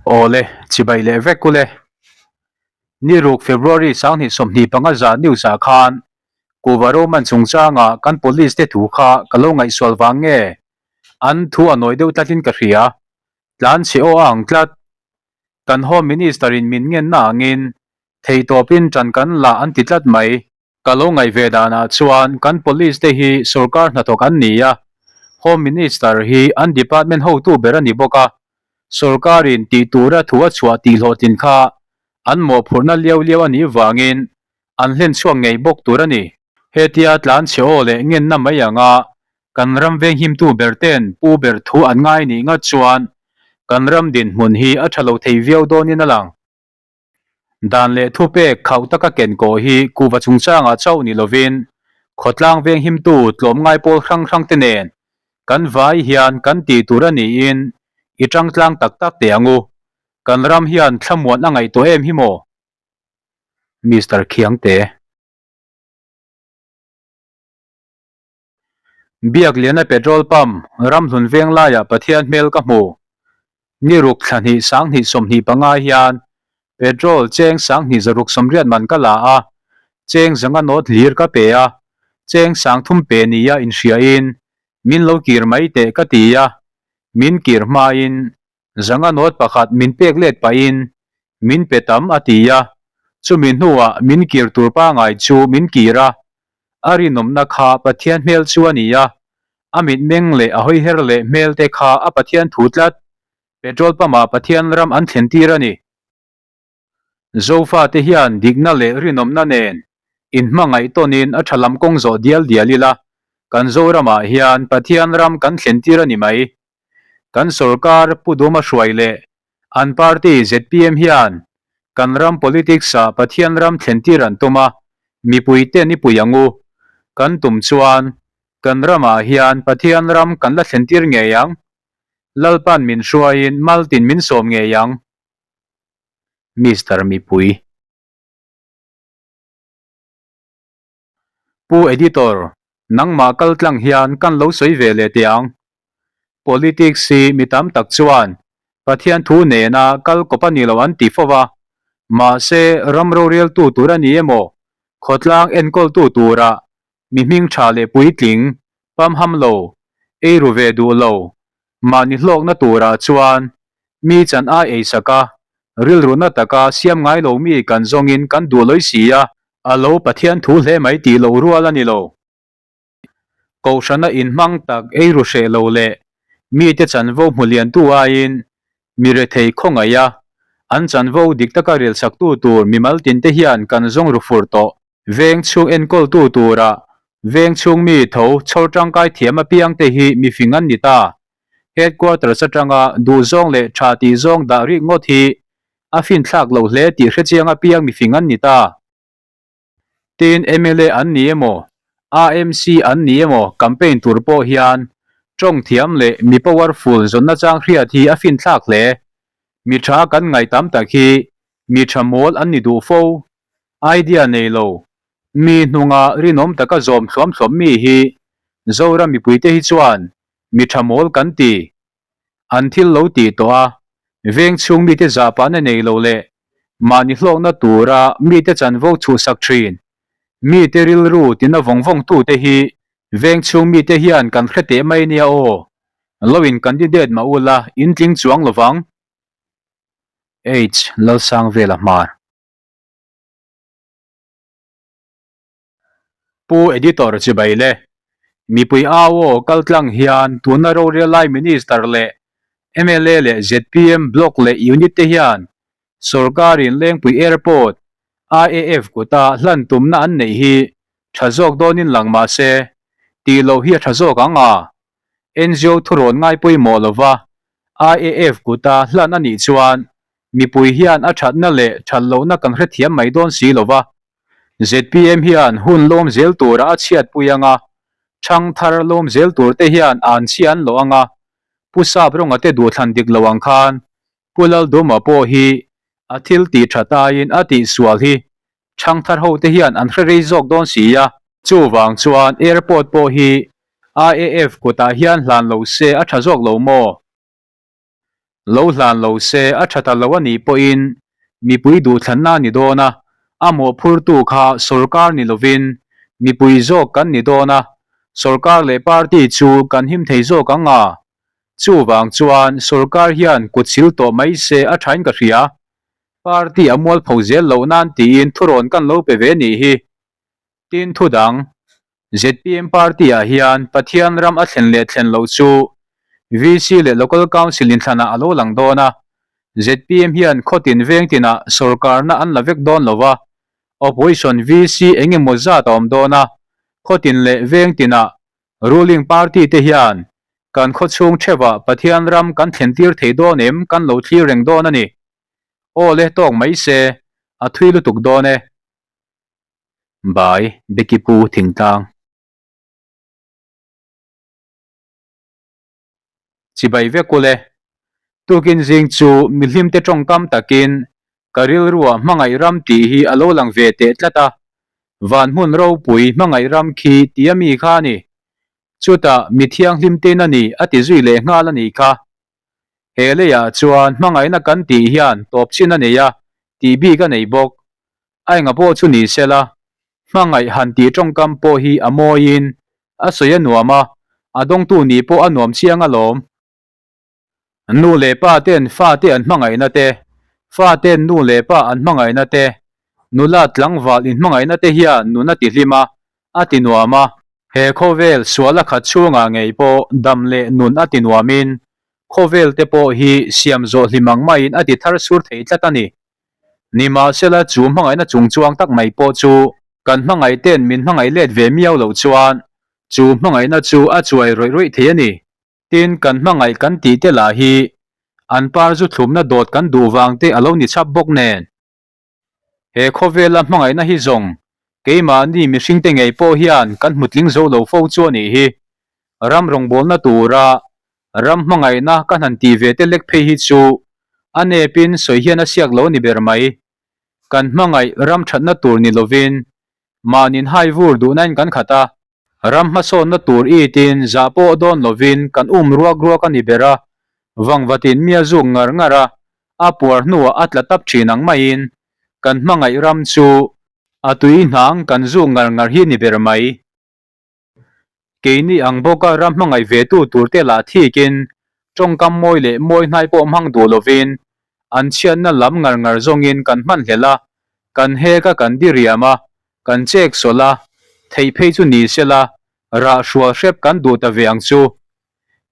Awle, chibai leh vek ule. Ni ruk February 2025 zan news ah khan Kuva Roman chungchanga kan police te thu kha ka lo ngaihsual vang nge? An thu a nawi deuh tlatin ka hria. Tlan chhe aw a ang tlat. Kan Home Minister in min ngenna angin theihtawpin ṭan kan la an ti tlat mai. Ka lo ngaih ve danah chuan kan police te hi sorkar hnathawk an ni a, Home Minister hi an department hotu ber a ni bawk a, sorkarin tih tura thu a chhuah tih hlawhtlin kha an mawhphurhna liau liau a nih vangin an hlen chhuak ngei bawk tur a ni. Hetia tlan chhe aw leh ngenna mai anga kan ram venghimtu ber ten pu ber thu an ngai nih ngat chuan kan ram dinhmun hi a tha lo thei viau dawnin a lang. Dan leh thupek khauh taka ken kawh hi kuhva chungchangah chauh ni lovin khawtlang venghimtu tlawmngai pawl hrang hrang te nen kan vai hian kan tih tur a niin i tangtlang tak tak teh ang u. Kan ram hian thlamuan a ngaihtuah em hi maw? Mister Khiangte. Biakliana petrol pump Ramhlun veng laiah Pathian hmel ka hmu. Ni ruk thla hnih 2025 hian petrol cheng 2160 man ka la a, cheng zanga nawt hlir ka pe a, cheng 30 pe nia inhriain min lo kir mai teh ka ti a, min kir hmain zanga nawt pakhat min pek let pahin min pe tam a ti a, chumi hnuah min kir tur pangai chu min kir a, A rinawmna kha Pathian hmel chu a ni a, a mitmeng leh a hawiher leh hmel te kha a Pathian thu tlat. Petrol pump ah Pathian ram an thlen tir a ni. Zofa te hian dikna leh rinawmna nen inhmangaih tawnin a tha lam kawng zawh dial dial ila, kan Zoramah hian Pathian ram kan thlen tir a ni mai. Kan sorkar Pu Duma hruai leh An party zpm hian kan ram politics ah Pathian ram thlentir an tum a, mipui ten i pui ang u. Kan tum chuan kan ramah hian Pathian ram kan la thlentir ngei ang. Lalpan min hruaiin maltin min sawm ngei ang. Mister Mipui. Pu Editor, nangmah kal tlang hian kan lo sawi ve leh teh ang. Politics hi mi tam tak chuan Pathian thu nena kal kawp a ni lo an ti fo va, mahse ram roreltu tur a ni emaw, khawtlang enkawltu tura mi hming tha leh puitling, pamham lo, eiru ve duh lo, mahni hlawkna turah chuan mi chan ai eisak a, rilruna taka siam ngai lo mi kan zawngin kan duh lawi si a. A lo Pathian thu hle mai tih loh rual a ni lo. Kohhrana inhmang tak eiru hreh lo leh mite chanvo hmu liantu aiin mi rethei khawngaih a, an chanvo dik taka rilsaktu tur mimal tinte hian kan zawng ru fur tawh. Veng chhung enkawltu tura veng chhung mi tho chhawr tangkai thiam apiangte hi mifing an ni ta. Headquarters atanga duhzawng leh tha tihzawng dah rik ngawt hi a finthlak loh hle tih hrechiang apiang mifing an ni ta. Tin, mla an ni emaw, AMC an ni emaw campaign tur pawh hian tawng thiam leh mi powerful zawnna chang hriat hi a finthlak hle. Mi tha kan ngaih tam tak hi mi tha mawl an ni duh fo. Idea nei lo, mi hnunga rinawm taka zawm thluam thluam mi hi Zoram mipuite hi chuan mi tha mawl kan ti. An thil lo tih tawh a, veng chhung mite zahpahna nei lo leh mahni hlawkna tura mite chanvo chhuhsak thin, mite rilru tina vawng vawng tute hi veng chhung mite hian kan hre teh mai nia aw. Lo in candidate mah ula in tling chuang lovang. H. Lalsangvela Hmar. Pu Editor chibai le. Mipui au aw kal tlang hian tuna rorel lai Minister leh mla leh zpm Block leh Unit te hian Sorkarin Lengpui Airport, IAF kuta hlan tumna an neih hi tha zawk dawnin lang mah se, tih loh hi a tha zawk ang a. NGO thurawn ngai pawimawh lova IAF kuta hlan a nih chuan mipui hian a thatna leh that lohna kan hrethiam mai dawn si lova. Zpm hian hun lawm zel tura a chhiatpui anga, thang thar lawm zel tur te hian an chhia an lawh anga, Pu Sap rawnga te duhthlan dik lo ang khan Pu Lalduma pawh hi a thil tih that aiin a tih sual hi thang thar ho te hian an hre rei zawk dawn si a. Chuvang chuan airport pawh hi IAF kutah hian hlan lo se a tha zawk lo maw? Lo hlan lo se a tha ta lo a nih pawhin mipui duhthlanna a ni dawn a, a mawhphurtu kha sorkar ni lovin mipui zawk kan ni dawn a, sorkar leh party chu kan him thei zawk ang a. Chuvang chuan sorkar hian kut sil tawh mai se a thain ka hria. Party a mualpho zel loh nan tiin thurawn kan lo pe ve nih hi. Tin thu dang, zpm party ah hian Pathian ram a thlen leh thlen loh chu VC leh Local Council inthlanah a lo lang dawn a, zpm hian khawtin veng tinah sorkarna an la vek dawn lo va, Opposition VC eng emaw zat a awm dawn a, khawtin leh veng tinah ruling party te hian kan khawchhung theuhah Pathian ram kan thlen tir thei dawn em kan lo thlir reng dawn a ni. Aw le tawk mai se, a thui lutuk dawn e. Bai, Becky Pu Thingtlang. Chibai vek ule. Tukin zing chu mihlimte tawngkam takin ka rilruah hmangaih ram tih hi a lo lang ve teh tlat a. Van hmun ropui hmangaih ram khi tia mi kha a ni. Chutah mi thianghlim tein a ni a ti zui leh nghal a nih kha. He leiah chuan hmangaihna kan tih hian tawp chin a nei a, tih bik a nei bawk. A enga pawh chu ni sela, hmangaih han tih tawngkam pawh hi a mawiin a sawi a nuam a, a dawngtu nih pawh a nuam chiang alawm. Nu leh pa ten fate an hmangaihna te, fa ten nu leh pa an hmangaihna te, nula tlangval inhmangaihna te hian nun a tihlim a, a ti nuam a. He khawvel sual a khat chhungah ngei pawh dam leh nun a ti nuamin khawvel te pawh hi siam zawh hlim ang maiin a ti thar sur thei tlat a ni. Nimahsela chu hmangaihna chung chuang tak mai pawh chu kan hmangaih ten min hmangaih let ve miau loh chuan chu hmangaihna chu a chuai rawih rawih thei a ni. Tin, kan hmangaih kan tih te lah hi an par zu thlumna dawt kan duh vang te a lo ni chhap bawk nen. He khawvela hmangaihna hi zawng keimahni mihringte ngei pawh hian kan hmu tling zo lo fo chu a nih hi. Ram rawngbawlna tura ram hmangaihna ka hnan tih ve te lek phei hi chu a nepin sawi hian a siak lo a ni ber mai. Kan hmangaih ram thatna tur ni lovin mahnin hai vur duhnain kan khat a. Ram hmasawnna tur itin zah pawh dawn lovin kan um ruak ruak a ni ber a, vangvatin mi a zuk ngar ngar a, a puar hnuah a tla tap thin ang maiin kan hmangaih ram chu a tui hnang kan zuk ngar ngar hi ni ber mai. Keini ang bawka ram hmangaih ve tu turte lah thikin tawngkam mawi leh mawi hnai pawh hmang duh lovin an chhiatna lam ngar ngar zawngin kan hmanhlel a, kan hek a kan diriam a, Kan chek sawlh a, theih phei chu ni se la, rah hrual hrep kan duh ta ve ang chu.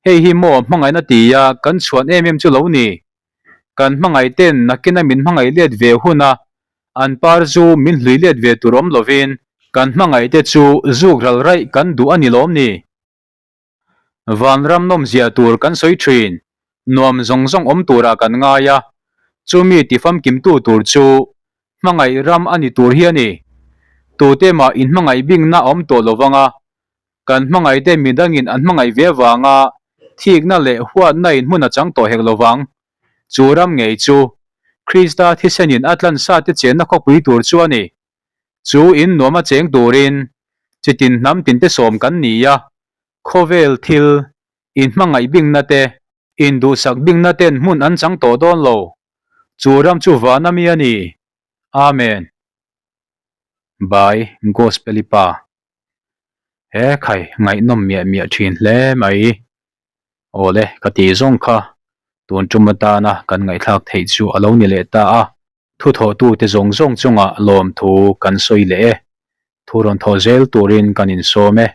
Hei hi maw hmangaihna tia kan chhuan em em chu lo ni. Kan hmangaih ten nakina min hmangaih let ve hun a, an par zu min hlui let ve tur awm lovin kan hmangaih te chu zuk ral raih kan duh a ni lawm ni. Vanram nawmzia tur kan sawi thin, nuam zawng zawng awm turah kan ngai a, chumi tifamkimtu tur chu hmangaih ram a ni tur hi a ni. Tute mah inhmangaih bingna a awm tawh lo vang a, kan hmangaihte midangin an hmangaih ve avanga thikna leh huatna in hmun a chang tawh hek lo vang. Chu ram ngei chu Krista thisenin a tlansa te chenna khawpui tur chu a ni. Chu in nuam a cheng turin chitin hnam tinte sawm kan ni a, khawvel thil, inhmangaih bingna te, induhsak bingna ten hmun an chang tawh dawn lo. Chu ram chu van a mi a ni. Amen. By Gospel-i pa. He khai ngaihnawm miah miah thin hle mai. Awle, ka tih zawng kha tun tum atana kan ngaihthlak theih chu a lo ni leh ta a. Thuthawhtute zawng zawng chungah lawmthu kan sawi leh e. Thu rawn thawh zel turin kan insawm e.